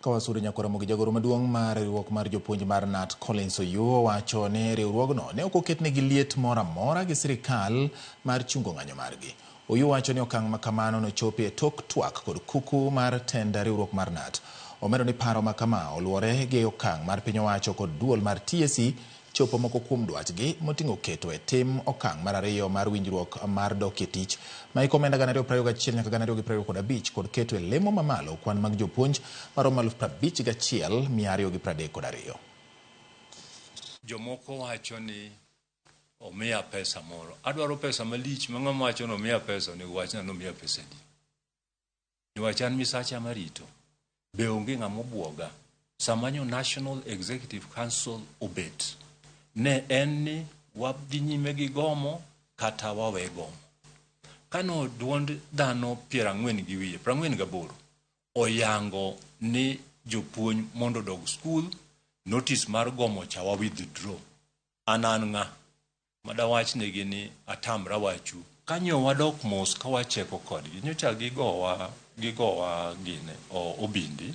Ka wasudo nyakwar Ramogi, jagoro maduong' mar riwruok mar jopuonj mar KNUT Collins Oyuo wacho ni riwruogno ne ok oketnegi liet moro amora gi sirikal mar chungo ng'anyo margi. Oyuo wacho ni okang' ma kamano nochopi e tok twak kod kuku mar tend riwruok mar KNUT. Omedo ni paro ma kama oluwore gi okang' mar piny owacho kod duol mar TSC chopo moko kuom dwachgi moting'o keto e tim okang' mar ariyo mar winjruok mar dok e tich ma hik omenda 2021 nyaka 2025 kod keto e lemo mamalo kwan mag jopuonj maromo 51,232. Jomoko wacho ni omiya pesa moro. Adwaro pesa malich ma ng'ama wacho ni omiya pesa onego wachna ni omiya pesa adi. Niwach an misacha marito. Be onge ng'ama obwoga. Sama nyo National Executive Council obet, ne en ni wadhi nyime gi gomo kata wawe gomo. Kano duond dhano 40 gi wiye, 48 oyango ni jopuonj mondo odog skul, notice mar gomo cha wa withdraw. An an ng'a madawach negi ni atamra wachu. Kanyo wadok mos ka wacheko kodgi, nyocha gigowa, gigowa gine, obindi,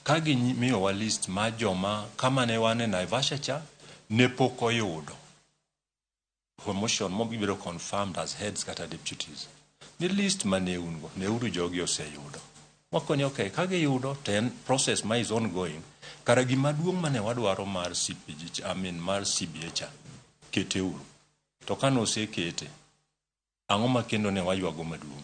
ka gimiyowa list mar joma kama ne wan e Naivasha cha ne pok oyudo promotion mobedo confirmed as heads kata deputies. Ni list mane un go, neuru jogi oseyudo. Wakoni okay, ka giyudo to en process ma is ongoing. Kara gima duong' mane wadwaro mar CPG, I mean mar CBA cha, keteuru. To kane osekete, ang'o ma kendo ne waywago maduong'?